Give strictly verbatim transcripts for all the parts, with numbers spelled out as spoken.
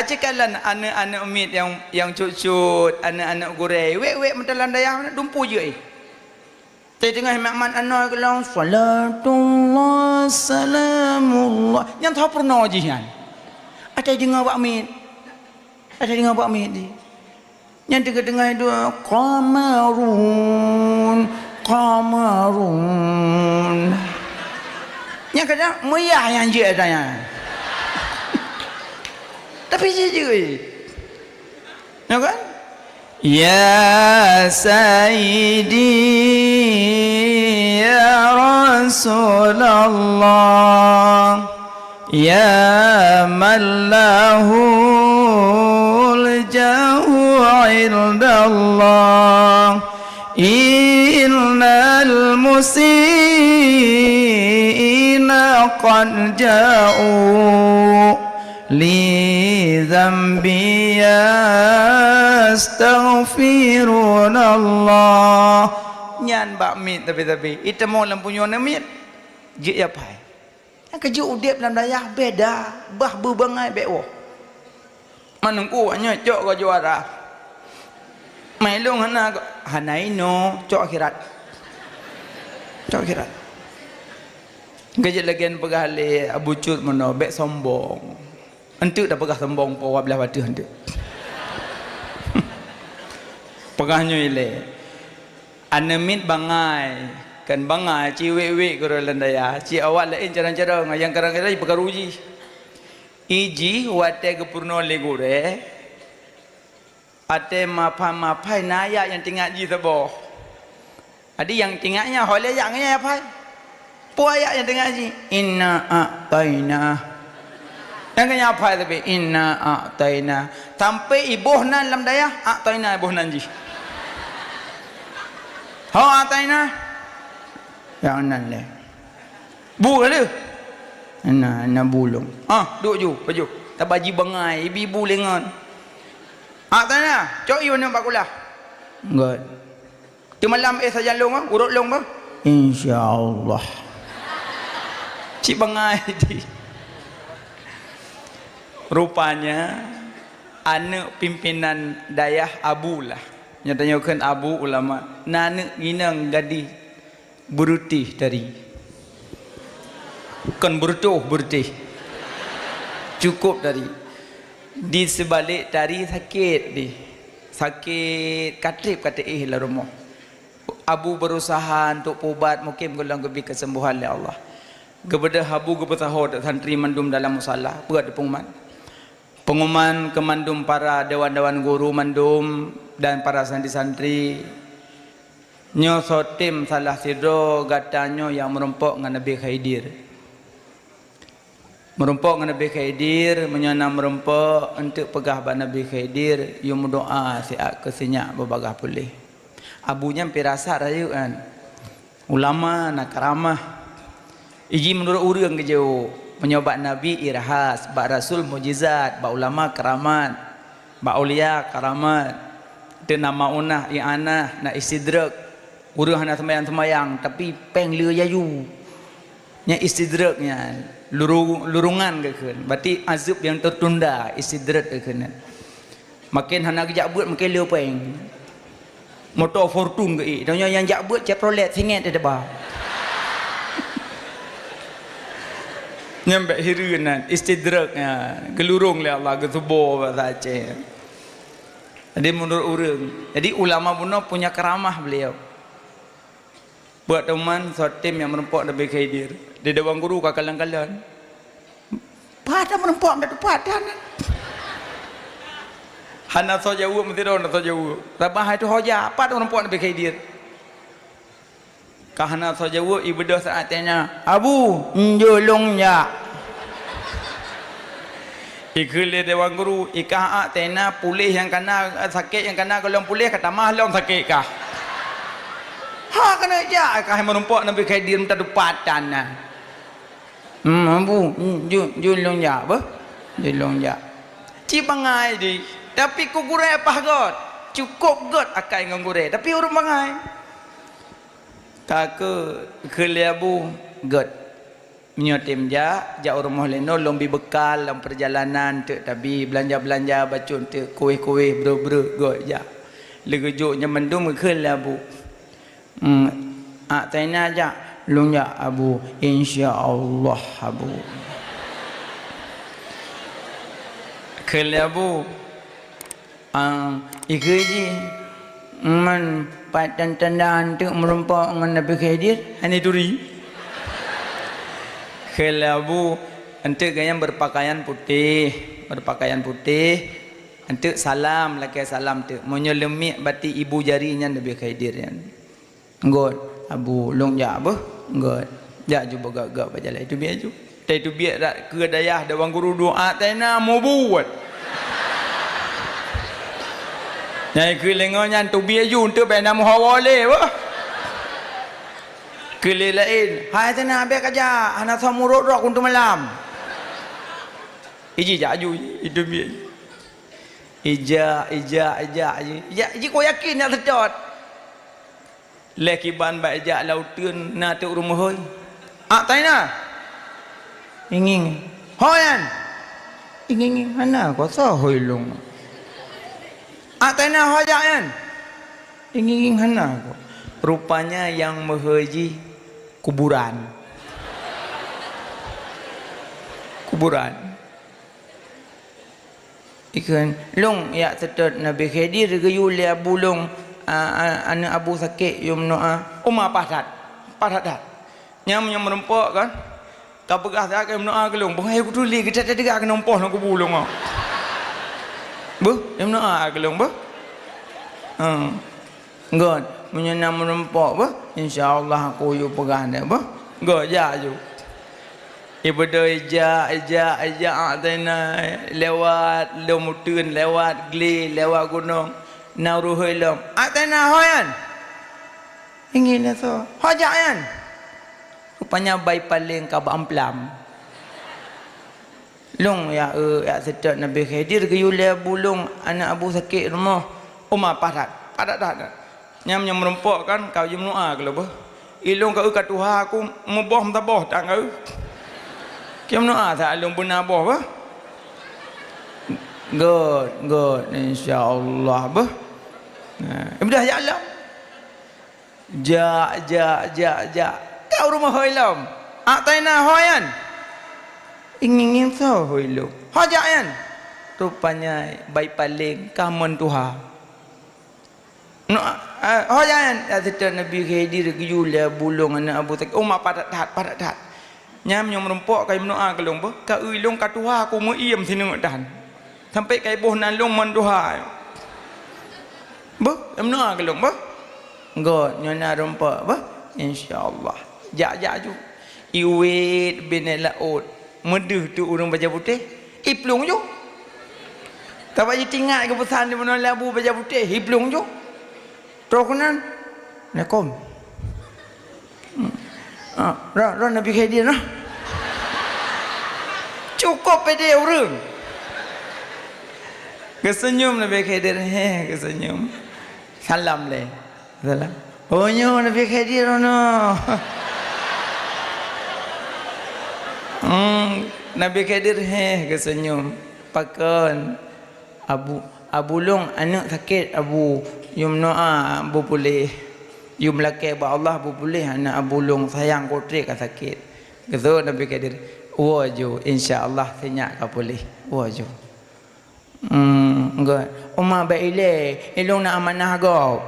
Cit kalon aneuk-aneuk miet nyang, nyang cut-cut, aneuk-aneuk gurée, wék-wék meudalam dayah, dumpeue jeuet, eh. Teungoh imeum anoe keulong, "Salatullah, salamullah." Nyan tho peurunoe jih nyan. Até deungoe bak miet. Até deungoe bak miet jih. Nyan teungoh-teungoh dua, "Qamarun, qamarun." Nyan kadang meuyah nyang jeuet ata nyan. Tapi jih jeuet. Ya kan? Ya Sayyidi, ya Rasulullah, ya man lahul jahu indallah, innal musiina qad ja'u li dzambi yastaghfirunallah. Nyan bak miet tapi-tapi. Itamong lam punyueng miet. Jeuet ya pai. Nyang keujeuet udeb lam dayah beda, bah beubangai bék woe. Meunungku nyoe cok keu juara. Meulong hana, hana inoe, cok akhirat. Cok akhirat. Geujeuet lagée peugah lé Abu Cut meunoe, bék sombong. Enteuk tapeugah sombong po dua belas wateuh enteuk. Peugah nyoe ilée. Aneuk miet bangai, kan bangai, ci wék-wék keudroe lam dayah, ci awak laén carông-carông, nyang kadang-kadang jipeukaru jih. Ijih watée geupeurunoe lé gurée, Até maphai-maphai na ayat nyang teuingat jih saboh. Jadi nyang teuingat nyan ho lé ayat ngon nyan aphai. Peue ayat nyang teuingat jih? Inna a'taina. Nyang ngon nyan aphai tapi, inna a'taina. Sampai iboh nan lam dayah, a'taina iboh nan jih. Ho a'taina. Nyang nan lé. Bu ka lheueh? Na, na bu lôn. Ah, duek ju, pajoh. Taba jibangai, ibi bu lé ngon. Ah, tanya, cok ié nyoe bak kulah. Ngot. Teumalam éh sajan lôn, ah, urot lôn, bah. Insya Allah. Cit bangai di. Rupanya, aneuk pimpinan dayah abu lah. Nyoe tanyoe kheun abu ulama. Na aneuk inong gadih. Beureutéh tari. Kon beureutoh, beureutéh. Cukôp tari. Di seubalek tari sakét deh. Sakét ka trép ka teuéh lam rumoh. Abu beurusaha untuk peuubat, mungken gohlom geubri keusembuhan lé Allah. Geubeudôh abu geupeusaho teuk santri mandum dalam musala, peue teupeuumat. Peunguman keu mandum para dewan-dewan guru mandum dan para santri-santri. Nyoe soe tem salah sidroe gata nyoe nyang meurumpok ngon Nabi Khidir. Meurumpok ngon Nabi Khidir, meunyoe na meurumpok, eunteuk peugah bak Nabi Khidir, yue meudoá siat keu sinyak beubagaih puléh. Abu nyan pirasat rayeuk nyan. Ulama na karamah. Iji meunurot ureuëng geujaweueb, meunyoe bak nabi irhas, bak rasul mukjizat, bak ulama karamat, bak aulia karamat. Teuma maunah, i'anah, na istidraj. Ureuëng hana seumayang-seumayang, tapi péng le jayu. Nyan istidraj nyan, luru-, lurungan geukheun. Berarti azab yang tertunda, istidraj geukheun nyan. Maken hana geujak beuet, maken le péng. Moto Fortuner geuék. Donya nyang jak beuet Chevrolet singét teuba. Nyan bék hireuen nyan, istidraj nyan, geulurong lé Allah, geutuboh bahasa Aceh. Jadi meunurot ureuëng. Jadi ulama bunoe punya karamah beliau. Buet teuma soe tem nyang meurumpok Nabi Khidir. Di dewan guru ka kalon-kalon. Pat meurumpok dak tupat dan. Hana soe jaweueb meusidroe hana soe jaweueb. Rabah hai tu hoja, pat meurumpok Nabi Khidir. Ka hana soe jaweueb, ibeudôh saát tanya, "Abu, njulong jak." Ikheun lé dewan guru, ikah ak tena puléh nyang kana, sakét nyang kana gohlom puléh, ka tamah lom sakét kah. Ha, keuneuk jak kah meurumpok Nabi Khidir meutatupatan na. Hmm, Abu, ju, ju lôn jak, beuh? Ju lôn jak. Cit bangai di, tapi ku gurée pah göt. Cukôp göt akai ngon gurée, tapi ureuëng bangai. Ka keu, keu lé Abu, göt. Meunyoe tem jak, jak u rumoh lé nyoe lôn bi beukal lam peurjalanan teuk tabi, beulanja-beulanja bacut teuk, kueh-kueh, breueh-breueh göt jak. Lé geujok nyan mandum geukheun lé Abu. Hmm, ak Taina jak, lôn jak Abu, insya Allah Abu. Kheun lé Abu, ah, ikeu jih, man pat tan-tanda anteuk meurumpok ngon Nabi Khidir, hana turi. Kheun lé Abu, anteuk gobnyan beupakaian putéh, beupakaian putéh, anteuk salam, lakée salam teuk. Meunyoe leumiek bati ibu jari nyan Nabi Khidir nyan. Göt, Abu, lôn jak beuh. Göt. Jak ju beugöt-göt bak jalan. Teubiet ju. Tai teubiet dak keu dayah dawang guru doa tai na mubuet. Nyai keu lengoe nyan teubiet ju, enteuk bèk na meuhawa lé beuh. Keu lé laén, hai tai na bèk kajak, hana soe murot rot kuntu malam. Iji jak ju, iteubiet ju. Ijak, ijak, ijak, ijak, ijak, kok yakin jak seutôt. Lé kiban bak ijak lam uteuen na teuk ureueng meuhôi. Ak tai na? Ingieng. Ho nyan? Ingieng, hana, kok soe hôi lôn. Ak tai na ho jak nyan? Ingieng, hana, kok. Rupanya nyang meuhôi jih kuburan. Kuburan. Ikheun, lôn jak seutôt Nabi Khidir geuyue lé abu lôn, a, a, aneuk abu sakét yue meunoa. Uma paih that, paih that. Nyan meunyoe meurumpok kan, ka peugah that keu meunoa keu lôn, beungoh kuturi geutat teuga keunoe poh lam kubu lôn. Beuh, yue meunoa keu lôn beuh. Hmm. Göt, meunyoe na meurumpok beuh, insya Allah aku yue peugah nyan beuh. Göt, jak ju. Ibeudôh ijak, ijak, ijak, ak tai na lewat lom uteuen, lewat glé, lewat gunong. Na ureueng hôi lom. Ak tai na ho nyan? Ingieng na soe? Ho jak nyan? Rupanya bai paleng ka bak amplam. Lôn jak, eu, jak seutôt Nabi Khidir geuyue lé abu lôn aneuk abu sakét rumoh. Uma paih that, paih that that. Nyan meunyoe meurumpok kan ka yue meunoa keu lôn beuh. Ilôn ka eu ka tuha aku meuboh meusaboh tan ka eu. Keu meunoa that lôn beuna boh beuh. Göt, göt, insya Allah beuh. Nah, ibeudôh jak lom. Jak, jak, jak, jak. Ka ureueng meuhôi lom. Ak tai na ho nyan? Ingieng-ingieng soe hôi lôn. Ho jak nyan? Rupanya bai paleng ka mon tuha. No, eh, ho jak nyan? Jak seutôt Nabi Khidir geuyue lé abu lôn aneuk abu sakét. Uma paih that, paih that. Nyan meunyoe meurumpok ka yue meunoa keu lôn beuh, ka eu lôn ka tuha aku meu-iem sineuk tan. Sampoe ka iboh nan lôn mon tuha. Beuh, yue meunoa keu lôn beuh. Göt, nyoe na rumpok beuh. Insya Allah. Jak, jak ju. Iwet binéh laôt. Meudeuh teuk ureueng bajèe putéh. Iplueng ju. Sabab jitingat geupeusan di bunoe lé abu bajèe putéh. Iplueng ju. Troh keunan. Assalamualaikum. Ah, roh, roh Nabi Khidir noh. Cukup pede ureueng. Geuseunyum Nabi Khidir, heh, geuseunyum. Salam lé. Salam. Oh, nyoe Nabi Khidir, oh, no. Hmm, Nabi Khidir, heh, geuseunyum. Pakon? Abu, abu lôn aneuk sakét, abu. Yue meunoa beupuléh. Yue meulakée bak Allah beupuléh aneuk abu lôn, sayang kotrek ka sakét. Geuseuôt Nabi Khidir, woe ju, insya Allah sinyak ka puléh. Woe ju. Hmm, göt. Uma bèk ilée, ilôn na amanah gob.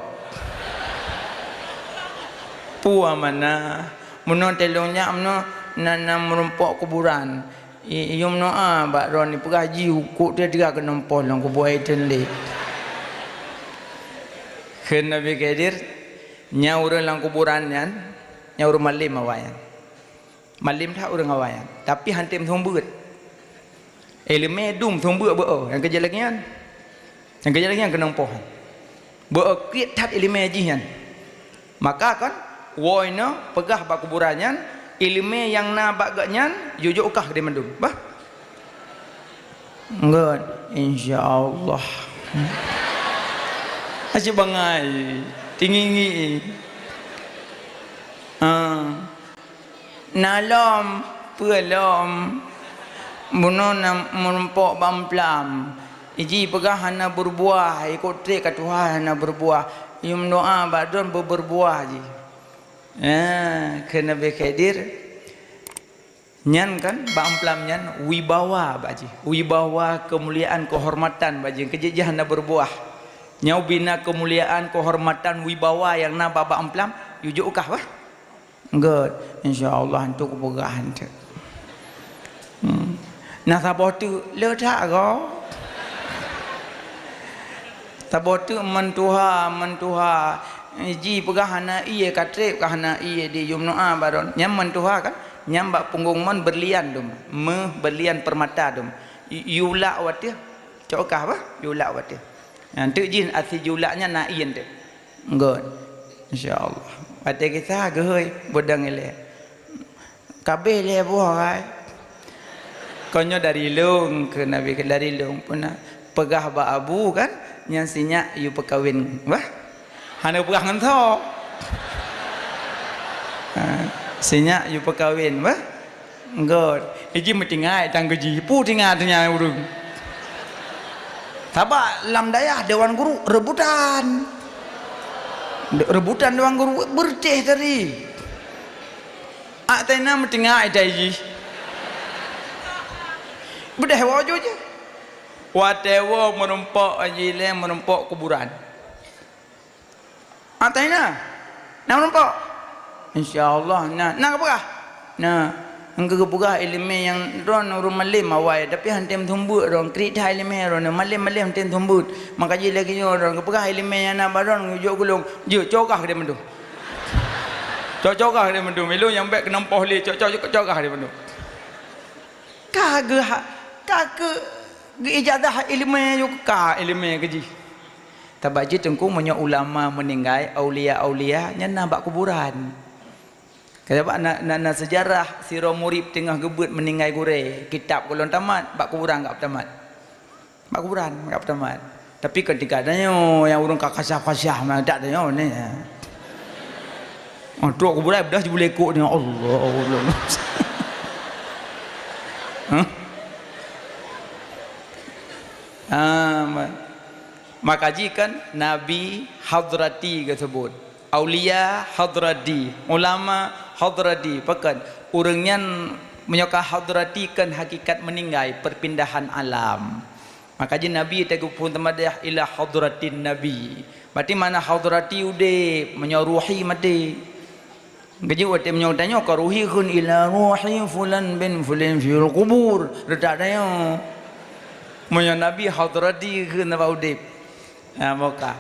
Peue amanah? Meunoe teulôn nyak meunoe na, na meurumpok kuburan. I, yue meunoa bak droeneuh peugah jiku teuga keunoe poh lôn kubu ai teun lé. Kheun Nabi Khidir, nyan ureueng lam kuburan nyan, nyan ureueng malem awaknyan. Malem that ureueng awaknyan, tapi han tem seumeubeuet. Ileumé dum seumeubeuet beu-o, nyang keujeuet lagèe nyan. Nyang keujeuet lagèe nyan keunoe poh. Beu-o kriet that ileumé jih nyan. Maka kon, woe inoe peugah bak kuburan nyan, ileumé nyang na bak geuh nyan, yue jok u kah keudéh mandum. Bah? Ngon, insya Allah. Asyik bangai, tinggi-tinggi. Ah. Na lom, Peue lom? Bunoe na meurumpok bak amplam. Iji peugah hana beureubuah, ikot trek ka tuha hana beureubuah. Yum doa bak droen beu-, beureubuah jih. Nah, kheun Nabi Khidir, nyan kan bak amplam nyan wibawa bak jih. Wibawa, keumuliaan, keuhormatan bak jih. Keujeuet jih hana beureubuah. Nyoe bina keumuliaan, keuhormatan, wibawa nyang na bak, bak amplam, yue jok u kah bah. Göt, insya Allah, hantu kupeugah hantu. Hmm. Nah, saboh teuk le that gob. Saboh teuk meutuha, meutuha. Ji peugah hana ié, ka treb ka hana ié di yum noa baron. Nyan meutuha kan? Nyan bak punggong mon berlian dum. Meuh berlian permata dum. Yu-, yulak wateuh. Cok kah bah? Yulak wateuh. Nyan teuk jih asi julak nyan na ié teuk. Göt. Insya Allah. Watèe kisah geuhôi beudang ilèe. Kabeh lhèe boh hai. Kon nyoe dari lôn keu Nabi, dari lôn puna peugah bak Abu kan, nyan sinyak yue peukawen. Wah. Hana peugah ngon soe. Ha, sinyak yue peukawen, wah. Göt. Iji meutinggai tang geuji. Pu tinggai teunya ureueng. Sabab lam dayah dewan guru rebutan. De-, rebutan dewan guru beureutéh tadi. Ak tena meutinggai tai jih. Beudeh woe ju jih. Watèe woe meurumpok jih lé meurumpok kuburan. Ah, tai na? Na meurumpok? Insya Allah na. Na geupeugah? Na. Engkeu geupeugah ileumèe nyang droen ureueng malém awai, tapi han tem seumeubeuet droen, kriet that ileumèe droen, malém-malém han tem seumeubeuet. Maka jih lagèe nyoe droen, geupeugah ileumèe nyang na bak droen, geujok gulong, jeuet, cok kah keudéh mandum. Cok, cok kah keudéh mandum. Ilôn nyang bèk keunong poh lé, cok, cok, cok kah keudéh mandum. Ka geuha-, ka keu geuijazah ileumèe, yue ka ileumèe keu jih. Sabab jih teungku, meunyoe ulama meuninggai, aulia-aulia, nyan na bak kuburan. Sabab na, na, na seujarah sidroe murit teungoh geubeuet meuninggai gurèe, kitab goh lom tamat, bak kuburan gak tamat. Bak kuburan gak tamat. Tapi kon tingkat tanyoe nyang ureueng ka kasyaf-kasyaf mantap tanyoe ni. Oh, trok kuburan bedah jibulekok ni, Allah, Allah. Hah? Ah, ma-, maka jih kan Nabi Hadrati geuseubut. Aulia Hadrati, ulama Hadrati, pakon? Ureueng nyan meunyoe ka Hadrati kan hakikat meuninggai, perpindahan alam. Maka jih Nabi teugeupeusampoe teumadah ila hadratin Nabi. Berarti makna hadrati udép, meunyoe ruhi maté. Geujeuet watèe meunyoe tanyoe ka ruhi kheun ila ruhi fulan bin fulan fil qubur. Reutak tanyoe. Meunyoe Nabi hadrati kheun bak udép. Ha, boh ka.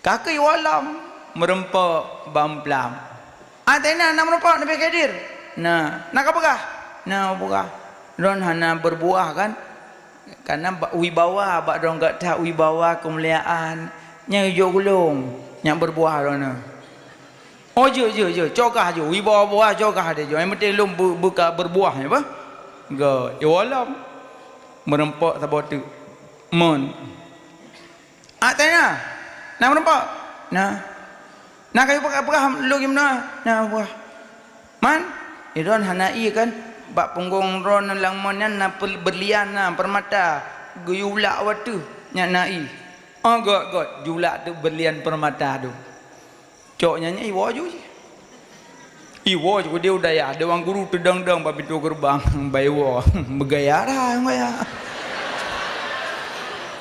Ka keuh iwoe lom meurumpok bak amplam. Ateueh na, na meurumpok Nabi Khidir? Na. Na ka peugah? Na peugah. Droen hana beureubuah kan? Karena ba-, wibawa bak droen gata, wibawa keumuliaan. Nyan jok gulong, nyan beureubuah droeneuh. Oh, jeuet, jeuet, jeuet. Cok kah jeuet. Wibawa-bawa cok kah deh jeuet. Nyang penting lôn beu-, beuka beureubuah, ya bah? Göt. Iwoe lom. Meurumpok saboh teuk. Mon. Ateueh na? Na meurumpok? Na. Na kayue peugah, peugah lôn geuh na? Na peugah. Man? Droen hana ié kan? Bak punggong droen lam mon nyan na per-, berlian na, permata. Geuyue ulak wateuh nyan na ié. Oh, göt, göt. Jiulak teuk berlian permata tu. Cok nyan, nyan iwoe ju jih. Iwoe ju di dayah, dewan guru teudong-dong bak pintoe geureubang, bak iwoe. Beugaya dah, beugaya.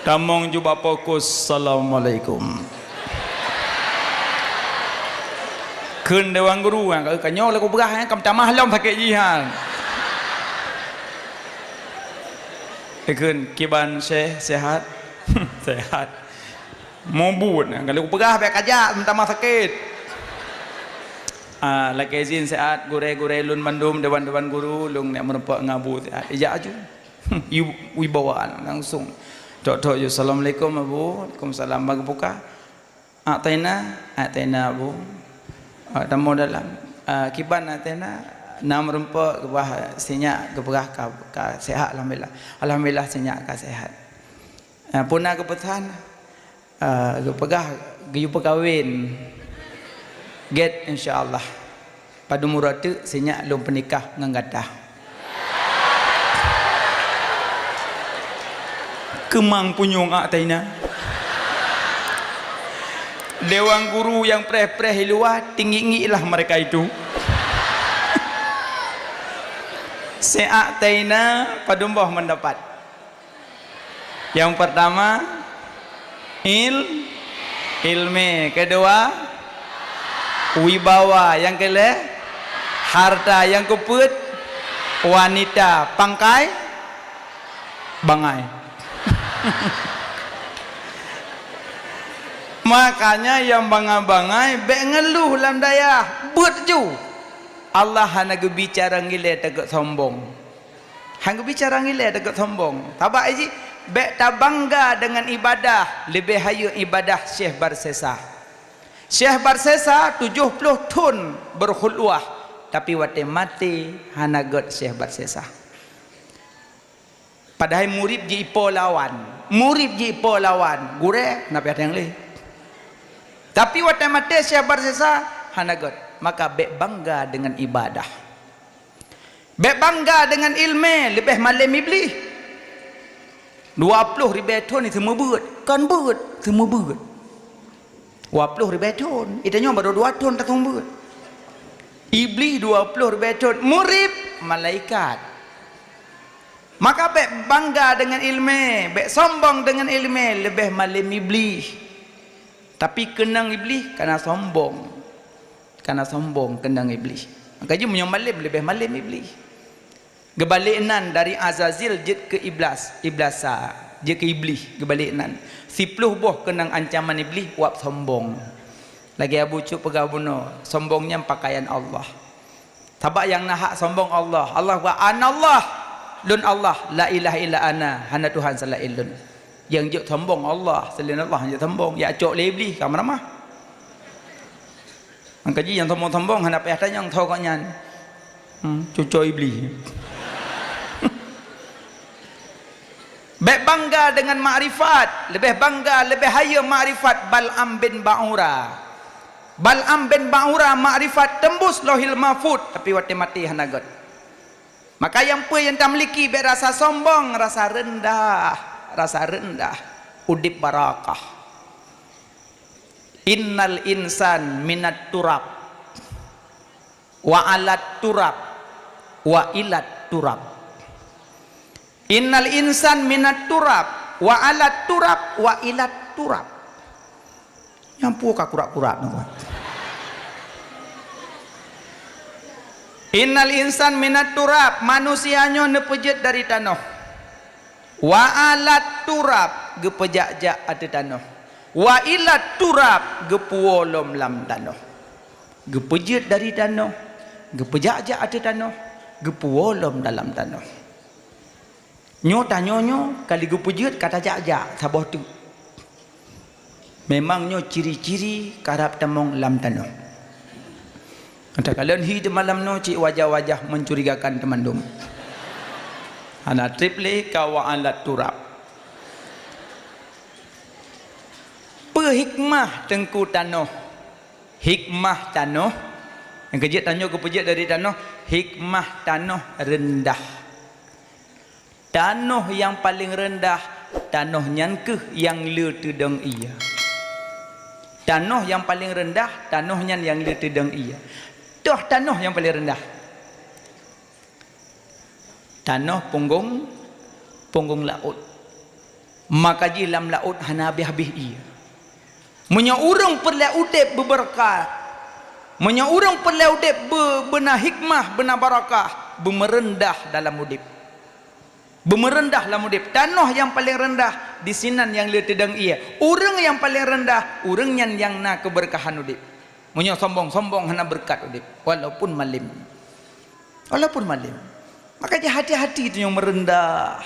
Tamong ju bak fokus, "Assalamualaikum." Kheun dewan guru, ha, ka nyoe lagu peugah, ha, ka meutamah lom sakét jih, ha. Kheun, "Kiban Syekh, sehat?" "Sehat." Mubuet, kalau kupeugah bèk kajak, meutamah sakét. Ah, lakèe izin siat gurèe-gurèe lôn bandum, dewan-dewan guru, lôn neuk meurumpok ngon Abu siat. Ijak aju. Wi-, wibawa langsung. Tok-tok ju, "Assalamualaikum, Abu." "Waalaikumsalam." Bak geubuka. "Atena, atena, Abu." Ah, tamong dalam. Ah, kiban atena, na meurumpok, geubah sinyak, geupeugah ka, ka sehat, alhamdulillah. Alhamdulillah, sinyak ka sehat. Ah, peue na geupeusan? Ah, geupeugah geuyue peukawen. Gét, insya Allah. Padum uroe teuk sinyak lôn peunikah ngon gata. Keumang punyueng ak Taina. Dewan guru nyang preh-preh i luwa, tinggi-tinggilah mereka itu. Siak Taina padum boh mendapat. Yang pertama, il-, ilmé. Kedua, wibawa. Yang kelhèe, harta. Yang keupeuet, wanita. Pangkai, bangai. Makanya nyang bangai-bangai bèk ngeuluh lam dayah, beuet ju. Allah hana geubi cara ngilai takot sombong. Hana geubi cara ngilai takot sombong. Sabab jih, bèk tabangga deungon ibadah, leubeh hayeu ibadah Syekh Barsesa. Syekh Barsesa tujoh ploh thon berkhulwah, tapi watèe maté hana göt Syekh Barsesa. Padahai murit jipo lawan, murit jipo lawan, gurèe na pih nyang lé. Tapi watèe maté Syekh Barsesa hana göt, maka bèk bangga deungon ibadah. Bèk bangga deungon ilmé, leubeh malém Iblih. Dua ploh ribèe thon seumeubeuet, kon beuet, seumeubeuet. Dua ploh ribèe thon, geutanyoe barô dua thon taseumeubeuet. Iblih dua ploh ribèe thon, murit malaikat. Maka bèk bangga deungon ilmé, bèk sombong deungon ilmé, leubeh malém Iblih. Tapi keunong Iblih kana sombong. Kana sombong keunong Iblih. Maka jih meunyoe malém, leubeh malém Iblih. Geubalek nan dari Azazil jeuet keu Iblas, Iblasa, jeuet keu Iblih, geubalek nan. Siploh boh keunong ancaman Iblih, wab sombong. Lagèe Abu Cut peugah bunoe, sombong nyan pakaian Allah. Sabab nyang na hak sombong Allah. Allah geupeugah, "Anallah, lôn Allah, la ilaha illa ana, hana Tuhan seulaén lôn." Nyang jeuet sombong Allah, seulaén Allah nyang jeuet sombong. Jicok lé Iblih, ka meuramah. Maka jih nyang sombong-sombong hana payah tanyong tho gobnyan. Hmm, cucoe Iblih. Bèk bangga deungon makrifat, leubeh bangga, leubeh hayeu makrifat Bal'am bin Ba'ura. Bal'am bin Ba'ura makrifat teumbus Lauhil Mahfuz, tapi watèe maté hana göt. Maka nyang peue nyang tamiliki bèk rasa sombong, rasa reundah, rasa reundah, udép barakah. Innal insan minat turab, wa alat turab, wa ilat turab. Innal insan minat turab, wa alat turab, wa ilat turab. Nyang peue ka kurak-kurak nyoe. Innal insan minat turab, manusia nyoe neupeujeuet dari tanoh. Wa alat turab, geupeujak-jak ateueh tanoh. Wa ilat turab, geupuwoe lom lam tanoh. Geupeujeuet dari tanoh, geupeujak-jak ateueh tanoh, geupuwoe lom dalam tanoh. Nyoe tanyoe nyoe ka lheueh geupeujeuet ka tajak-jak saboh teuk. Memang nyoe ciri-ciri karab tamong lam tanoh. Takalon hi teumalam nyoe cit wajah-wajah mencurigakan teumandum. Hana treb lé ka wa alat turab. Peue hikmah teungku tanoh? Hikmah tanoh, nyang keujeuet tanyoe geupeujeuet dari tanoh, hikmah tanoh reundah. Tanoh nyang paleng reundah, tanoh nyan kheueh nyang le teudong ie. Tanoh nyang paleng reundah, tanoh nyan nyang le teudong ie. Toh tanoh nyang paleng reundah? Tanoh punggong, punggong laôt. Maka jih lam laôt hana habéh-habéh ie. Meunyoe ureuëng peureulée udeb beubeureukat, meunyoe ureuëng peureulée udeb beu-, beuna hikmah, beuna barakah, beumeureundah dalam udeb. Beumeureundah lam udeb. Tanoh nyang paleng reundah, disinan nyang le teudong ie. Ureuëng nyang paleng reundah, ureuëng nyan nyang na keubeureukahan udeb. Meunyoe sombong-sombong hana beureukat udeb, walaupun malem. Walaupun malem. Maka jih hati-hati tanyoe meureundah.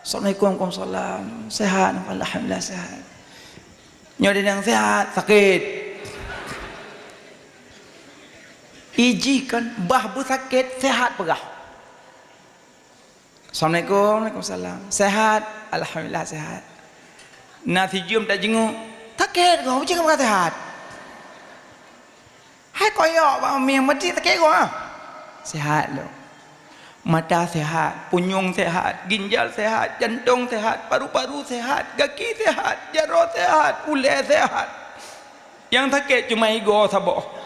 Assalamualaikum, waalaikumsalam. Sehat? Alhamdulillah sehat. Nyoe didang sehat, sakét. Iji kan bah beusakét, sehat peugah. Assalamualaikum, waalaikumsalam. Sehat? Alhamdulillah sehat. Na sijeuem tajenguk, sakét kah, uji ka sehat. Koyok bak mami, meuti sakét goe. Sehat lom. Mata sehat, punyueng sehat, ginjal sehat, jantong sehat, paru-paru sehat, gaki sehat, jaroe sehat, ulée sehat. Nyang sakét cuma igoe saboh.